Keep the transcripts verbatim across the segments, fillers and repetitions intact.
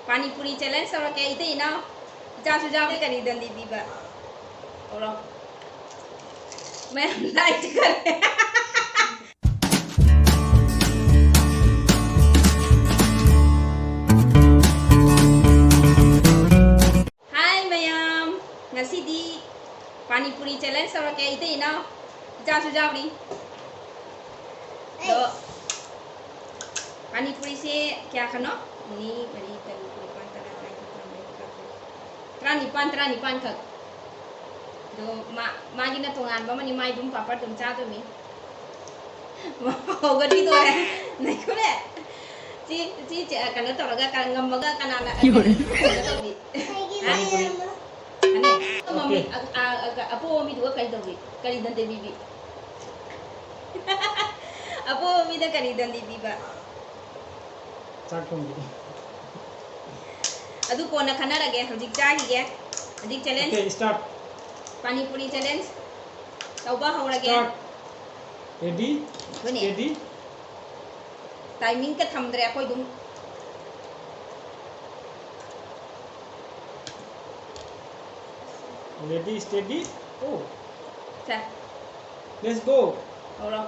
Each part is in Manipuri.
ꯄꯥꯅꯤ ꯄꯨꯔꯤ ꯆꯦꯂꯦꯟꯖ ꯇꯧꯔꯛꯀꯦ, ꯏꯇꯩ ꯏꯅꯥꯎ, ꯏꯆꯥꯁꯨ ꯌꯥꯎꯔꯦ, ꯀꯔꯤ ꯗꯟꯗꯤ ꯄꯤꯕ? ꯇꯧꯔꯣ꯫ ꯃꯌꯥꯝ ꯂꯥꯏꯛ ꯆꯤꯛꯈꯠꯂꯦ꯫ ꯍꯥꯏ ꯃꯌꯥꯝ, ꯉꯁꯤꯗꯤ ꯄꯥꯅꯤ ꯄꯨꯔꯤ ꯆꯦꯂꯦꯟꯖ ꯇꯧꯔꯛꯀꯦ, ꯏꯇꯩ ꯏꯅꯥꯎ, ꯏꯆꯥꯁꯨ ꯌꯥꯎꯔꯤ꯫ ꯑꯗꯣ ꯄꯥꯅꯤ ꯄꯨꯔꯤꯁꯦ ꯀꯌꯥ ꯈꯛꯅꯣ? ꯑꯅꯤ, ꯃꯔꯤ, ꯇꯔꯨꯛ, ꯅꯤꯄꯥꯟ, ꯇꯔꯥ, ꯇꯔꯥꯅꯤꯄꯥꯟ, ꯇꯔꯥꯅꯤꯄꯥꯟ, ꯇꯔꯥꯅꯤꯄꯥꯟ ꯈꯛ꯫ ꯑꯗꯣ ꯃꯥ, ꯃꯥꯒꯤꯅ ꯇꯣꯉꯥꯟꯕ ꯑꯃꯅꯤ, ꯃꯥꯏ ꯑꯗꯨꯝ ꯄꯥꯄꯔ ꯑꯗꯨꯝ ꯆꯥꯗꯣꯏꯅꯤ꯫ ꯍꯧꯒꯠꯄꯤꯗꯣꯔꯦ꯫ ꯉꯥꯏꯈꯣꯅꯦ꯫ ꯁꯤ, ꯁꯤ ꯆꯦ-, ꯀꯩꯅꯣ ꯇꯧꯔꯒ, ꯀ-, ꯉꯝꯃꯒ ꯀꯅꯥꯅ ꯀꯩꯅꯣ ꯇꯧꯕꯤ? ꯍꯥ? ꯄꯥꯅꯤ ꯄꯨꯔꯤ꯫ ꯑꯅꯦ, ꯑꯃꯃꯤ-, ꯑꯣꯀꯦ꯫ ꯑ-, ꯑ-, ꯑ-, ꯑꯄꯣꯕ ꯃꯤꯗꯨꯒ ꯀꯔꯤ ꯇꯧꯕꯤ? ꯀꯔꯤ ꯗꯟꯗꯤ ꯄꯤꯕꯤ? ꯑꯄꯣꯕ ꯃꯤꯗ ꯀꯔꯤ ꯗꯟꯗꯤ ꯄꯤꯕ? ꯆꯥꯛ ꯊꯣꯡꯕꯤ꯫ ꯑꯗꯨ ꯀꯣꯟꯅ ꯈꯟꯅꯔꯒꯦ, ꯍꯧꯖꯤꯛ ꯆꯥꯈꯤꯒꯦ꯫ ꯍꯧꯖꯤꯛ ꯆꯦꯂꯦꯟꯖ꯫ Okay, start. ꯄꯥꯅꯤ ꯄꯨꯔꯤ ꯆꯦꯂꯦꯟꯖ ꯇꯧꯕ ꯍꯧꯔꯒꯦ꯫ ꯁ꯭ꯇꯥꯔꯠ꯫ ꯔꯦꯗꯤ? ꯑꯗꯨꯅꯦ꯫ ꯁ꯭ꯇꯦꯗꯤ? ꯇꯥꯏꯃꯤꯡꯒ ꯊꯝꯗ꯭ꯔꯦ ꯑꯩꯈꯣꯏ ꯑꯗꯨꯝ꯫ Ready, steady? ꯑꯣ꯫ ꯁꯦ꯫ Let's go. ꯍꯧꯔꯣ꯫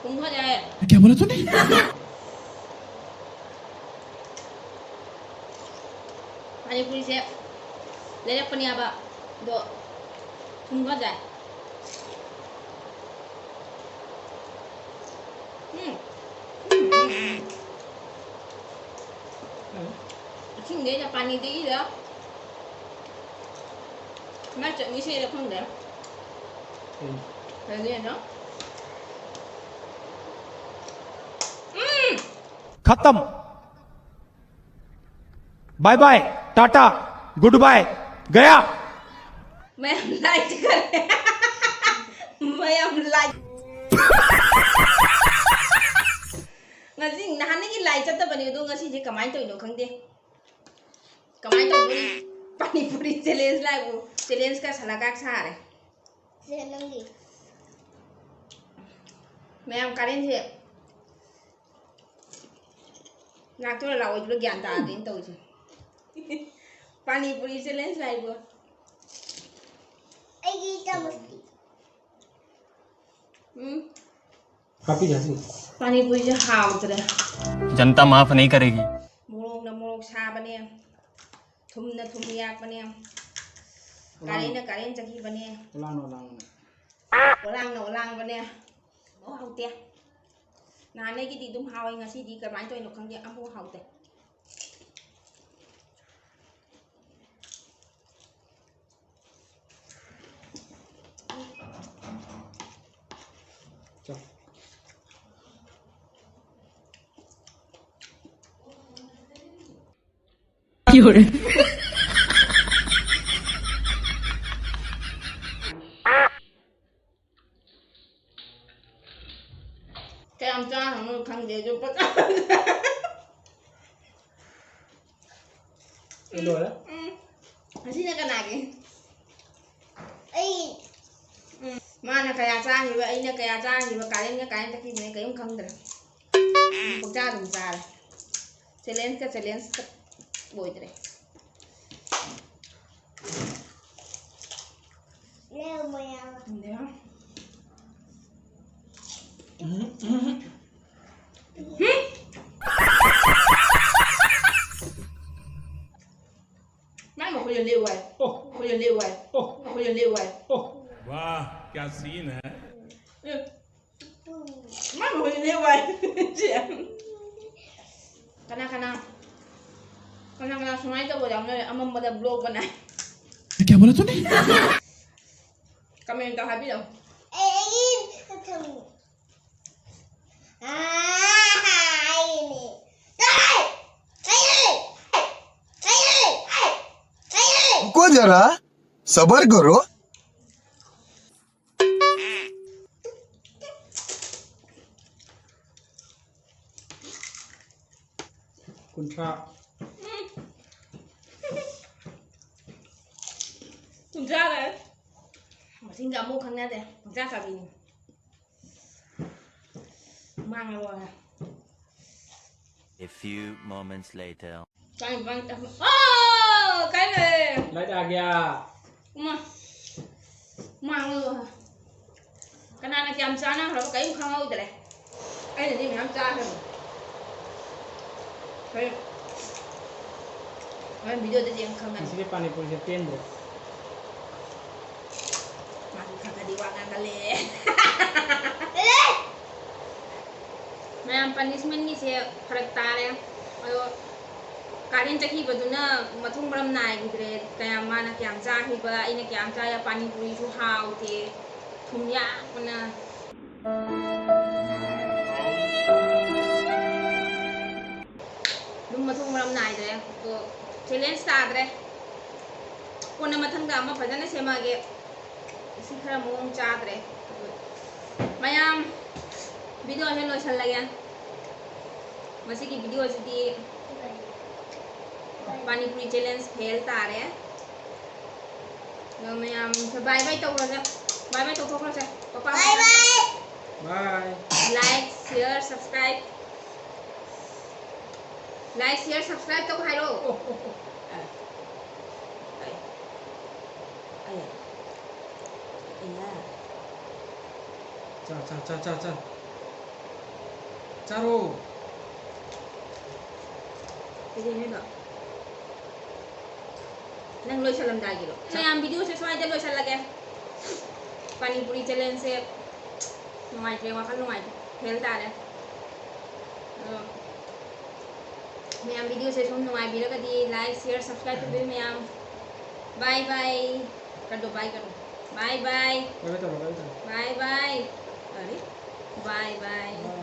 ꯊꯨꯝ ꯈꯔ ꯌꯥꯛꯑꯦ꯫ क्या बोला तूने? ꯄꯥꯅꯤ ꯄꯨꯔꯤꯁꯦ ꯂꯩꯔꯛꯄꯅꯦꯕ, ꯑꯗꯣ ꯊꯨꯝ ꯈꯔ ꯌꯥꯛꯑꯦ꯫ ꯎꯝ꯫ ꯎꯝ, ꯎꯝ, ꯎꯝ꯫ ꯏꯁꯤꯡꯗꯩꯗ ꯄꯥꯅꯤꯗꯒꯤꯗ ꯃꯥꯏ ꯆꯠꯅꯤ ꯁꯤꯗ ꯈꯪꯗꯦ꯫ ꯎꯝ꯫ ꯐꯖꯅ ꯌꯦꯡꯉꯣ꯫ ꯎꯝ! खत्म। Bye bye, tata, goodbye, गया। ꯃꯌꯥꯝ ꯂꯥꯏꯛ ꯆꯤꯛꯈꯠꯂꯦ꯫ ꯃꯌꯥꯝ ꯂꯥꯏꯛ꯫ ꯉꯁꯤ ꯅꯍꯥꯟꯗꯒꯤ ꯂꯥꯏꯛ ꯆꯠꯇꯕꯅꯦ, ꯑꯗꯣ ꯉꯁꯤꯁꯦ ꯀꯃꯥꯏꯅ ꯇꯧꯔꯤꯅꯣ ꯈꯪꯗꯦ꯫ ꯀꯃꯥꯏꯅ ꯇꯧꯗꯣꯔꯤ? ꯄꯥꯅꯤꯄꯨꯔꯤ ꯆꯦꯂꯦꯟꯖ ꯂꯥꯛꯏꯕꯨ, ꯆꯦꯂꯦꯟꯖꯀ ꯁꯂꯥꯀꯥꯛ ꯁꯥꯔꯦ꯫ ꯁꯦ, ꯅꯪꯒꯤ꯫ ꯃꯌꯥꯝ ꯀꯥꯔꯦꯟꯁꯦ ꯂꯥꯛꯇꯣꯏꯔꯥ ꯂꯥꯛꯑꯣꯏꯗꯣꯏꯔꯥ ꯒ꯭ꯌꯥꯟ ꯇꯥꯗꯦꯅ ꯇꯧꯔꯤꯁꯦ꯫ ꯄꯥꯅꯤꯄꯨꯔꯤ ꯆꯦꯂꯦꯟꯖ ꯂꯥꯛꯏꯕꯨ꯫ ꯑꯩꯒꯤ ꯆꯥꯃꯁꯇꯤ꯫ ꯎꯝ꯫ ꯍꯥꯞꯄꯤ ꯍꯥꯞꯄꯤ꯫ ꯄꯥꯅꯤꯄꯨꯔꯤꯁꯦ ꯍꯥꯎꯇ꯭ꯔꯦ꯫ जनता माफ नहीं करेगी। ꯃꯣꯔꯣꯛꯅ ꯃꯣꯔꯣꯛ ꯁꯥꯕꯅꯦ, ꯊꯨꯝꯅ ꯊꯨꯝ ꯌꯥꯛꯄꯅꯦ, ꯀꯥꯔꯦꯟꯅ ꯀꯥꯔꯦꯟ ꯆꯠꯈꯤꯕꯅꯦ, ꯑꯣꯂꯥꯡꯅ ꯑꯣꯂꯥꯡꯕꯅꯦ꯫ ꯑꯣꯂꯥꯡꯅ ꯑꯣꯂꯥꯡꯕꯅꯦ꯫ ꯑꯣ, ꯍꯥꯎꯇꯦ꯫ ꯅꯍꯥꯟꯉꯩꯒꯤꯗꯤ ꯑꯗꯨꯝ ꯍꯥꯎꯋꯦ, ꯉꯁꯤꯗꯤ ꯀꯃꯥꯏꯅ ꯇꯧꯔꯤꯅꯣ ꯈꯪꯗꯦ, ꯑꯝꯐꯥꯎ ꯍꯥꯎꯇꯦ꯫ ꯀꯌꯥꯝ ꯆꯥꯈ꯭ꯔꯕꯅꯣ ꯈꯪꯗꯦ, ꯑꯗꯨ ꯄꯪꯆꯥ-, ꯂꯣꯏꯔꯦ꯫ ꯎꯝ꯫ ꯑꯁꯤꯅ ꯀꯅꯥꯒꯤ? ꯑꯩ꯫ ꯎꯝ꯫ ꯃꯥꯅ ꯀꯌꯥ ꯆꯥꯈꯤꯕ, ꯑꯩꯅ ꯀꯌꯥ ꯆꯥꯈꯤꯕ, ꯀꯥꯔꯦꯟꯒ ꯀꯥꯔꯦꯟ ꯆꯠꯈꯤꯕꯅꯦ, ꯀꯔꯤꯝ ꯈꯪꯗ꯭ꯔꯦ꯫ ꯄꯪꯆꯥ ꯑꯗꯨꯝ ꯆꯥꯔꯦ꯫ ꯆꯦꯂꯦꯟꯖꯀ ꯆꯦꯂꯦꯟꯖꯀ ꯑꯣꯏꯗ꯭ꯔꯦ꯫ ꯈꯪꯗꯦ꯫ ꯃꯥꯏ ꯃꯈꯣꯏꯗ ꯂꯦꯛꯎ ꯍꯥꯏ꯫ ꯑꯣ꯫ ꯃꯈꯣꯏꯗ ꯂꯦꯛꯎ ꯍꯥꯏ꯫ ꯑꯣ꯫ ꯃꯈꯣꯏꯗ ꯂꯦꯛꯎ ꯍꯥꯏ꯫ ꯑꯣ꯫ वाह, क्या सीन है। ꯎꯝ꯫ ꯃꯥꯏ ꯃꯈꯣꯏꯗ ꯂꯦꯛꯎ ꯍꯥꯏ꯫ ꯀꯅꯥ ꯀꯅꯥ, ꯀꯅꯥ ꯀꯅꯥ ꯁꯨꯃꯥꯏꯅ ꯇꯧꯕ ꯌꯥꯎꯅꯔꯦ? ꯑꯃꯝꯕꯗ ꯕ꯭ꯂꯣꯛ ꯕꯅꯥꯏ꯫ क्या बोला तूने? ꯀꯃꯦꯟꯇ ꯍꯥꯏꯕꯤꯔꯛꯑꯣ꯫ ꯑꯩ, ꯑꯩ ꯊꯝꯃꯤ꯫ रुको जरा, सबर करो। ꯀꯨꯟꯊ꯭ꯔꯥ꯫ ꯁꯨꯝ ꯆꯥꯔꯦ꯫ ꯃꯁꯤꯡꯒ ꯑꯃꯨꯛ ꯈꯪꯅꯗꯦ꯫ ꯄꯪꯆꯥ ꯆꯥꯕꯤꯅꯤ꯫ ꯃꯥꯡꯉ ꯂꯣꯏꯔꯦ꯫ A few moments later. ꯆꯥꯡ ꯏꯕꯥꯅꯤ ꯇꯞꯅ-, ꯑꯣ! ꯀꯥꯏ ꯂꯩ? ꯂꯥꯏꯠ ꯑꯥ ꯒꯌꯥ꯫ ꯏꯃꯥ꯫ ꯃꯥꯡꯉ ꯂꯣꯏꯔꯦ꯫ ꯀꯅꯥꯅ ꯀꯌꯥꯝ ꯆꯥꯅꯈ꯭ꯔꯕ ꯀꯔꯤꯝ ꯈꯪꯍꯧꯗ꯭ꯔꯦ꯫ ꯑꯩꯅꯗꯤ ꯃꯌꯥꯝ ꯆꯥꯈ꯭ꯔꯕꯅꯤ꯫ ꯍꯣꯔꯦꯟ, ꯍꯣꯔꯦꯟ ꯚꯤꯗꯤꯑꯣꯗꯗꯤ ꯌꯥꯝ ꯈꯪꯒꯅꯤ꯫ ꯉꯁꯤꯒꯤ ꯄꯥꯅꯤꯄꯨꯔꯤꯁꯦ ꯄꯦꯟꯗ꯭ꯔꯦ꯫ ꯃꯥꯁꯨ ꯈꯔ ꯈꯔꯗꯤ ꯋꯥ ꯉꯥꯡꯒꯜꯂꯦ꯫ ꯃꯌꯥꯝ ꯄꯅꯤꯁꯃꯦꯟꯒꯤꯁꯦ ꯐꯔꯛ ꯇꯥꯔꯦ꯫ ꯑꯗꯣ ꯀꯥꯂꯦꯟ ꯆꯠꯈꯤꯕꯗꯨꯅ ꯃꯊꯣꯡ ꯃꯔꯝ ꯅꯥꯏꯈꯤꯗ꯭ꯔꯦ꯫ ꯀꯌꯥꯝ, ꯃꯥꯅ ꯀꯌꯥꯝ ꯆꯥꯈꯤꯕ, ꯑꯩꯅ ꯀꯌꯥꯝ ꯆꯥꯏ, ꯄꯥꯅꯤꯄꯨꯔꯤꯁꯨ ꯍꯥꯎꯇꯦ꯫ ꯊꯨꯝ ꯌꯥꯛꯄꯅ꯫ ꯑꯗꯨꯝ ꯃꯊꯣꯡ ꯃꯔꯝ ꯅꯥꯏꯗ꯭ꯔꯦ꯫ ꯑꯗꯣ ꯆꯦꯂꯦꯟꯖ ꯇꯥꯗ꯭ꯔꯦ꯫ ꯀꯣꯟꯅ ꯃꯊꯪꯗ ꯑꯃ ꯐꯖꯅ ꯁꯦꯝꯃꯛꯑꯒꯦ꯫ ꯁꯤ ꯈꯔ ꯃꯑꯣꯡ ꯆꯥꯗ꯭ꯔꯦ꯫ ꯃꯌꯥꯝ, ꯚꯤꯗꯤꯑꯣꯁꯦ ꯂꯣꯏꯁꯜꯂꯒꯦ꯫ ꯃꯁꯤꯒꯤ ꯚꯤꯗꯤꯑꯣꯁꯤꯗꯤ ꯄꯥꯅꯤꯄꯨꯔꯤ ꯆꯦꯂꯦꯟꯖ ꯐꯦꯜ ꯇꯥꯔꯦ꯫ ꯑꯗꯣ ꯃꯌꯥꯝ ꯕꯥꯏ ꯕꯥꯏ ꯇꯧꯈ꯭ꯔꯁꯦ꯫ ꯕꯥꯏ ꯕꯥꯏ ꯇꯧꯊꯣꯛꯈ꯭ꯔꯁꯦ꯫ ꯄꯄꯥ bye bye. Bye. Like, share, subscribe. Like, share, subscribe ꯇꯧ ꯍꯥꯏꯔꯣ꯫ ꯑꯣ, ꯑꯣ, ꯑꯣ. ꯑ, ꯑ, ꯑ, ꯑ. ꯆꯥ, ꯆꯥ, ꯆꯥ, ꯆꯥ, ꯆꯥ. ꯆꯥꯔꯣ꯫ ꯀꯩꯗꯧꯅꯣ? ꯅꯪ ꯂꯣꯏꯁꯜꯂꯝꯗꯥꯏꯒꯤꯔꯣ? ꯃꯌꯥꯝ, ꯚꯤꯗꯤꯑꯣꯁꯦ ꯁ꯭ꯋꯥꯏꯗ ꯂꯣꯏꯁꯜꯂꯒꯦ꯫ ꯄꯥꯅꯤꯄꯨꯔꯤ ꯆꯦꯂꯦꯟꯖꯁꯦ ꯅꯨꯡꯉꯥꯏꯇ꯭ꯔꯦ, ꯋꯥꯈꯜ ꯅꯨꯡꯉꯥꯏꯇ꯭ꯔꯦ, ꯐꯦꯜ ꯇꯥꯔꯦ꯫ ꯑꯗꯣ ꯃꯌꯥꯝ, ꯚꯤꯗꯤꯑꯣꯁꯦ ꯁꯨꯝ ꯅꯨꯡꯉꯥꯏꯕꯤꯔꯒꯗꯤ like, share, subscribe ꯇꯧꯕꯤꯌꯨ ꯃꯌꯥꯝ꯫ Bye bye. ꯀꯗꯣ bye ꯀꯗꯣ꯫ Bye bye. Bye bye ꯇꯧꯔꯣ, bye bye ꯇꯧꯔꯣ꯫ Bye bye. ꯑꯔꯦ? Bye bye.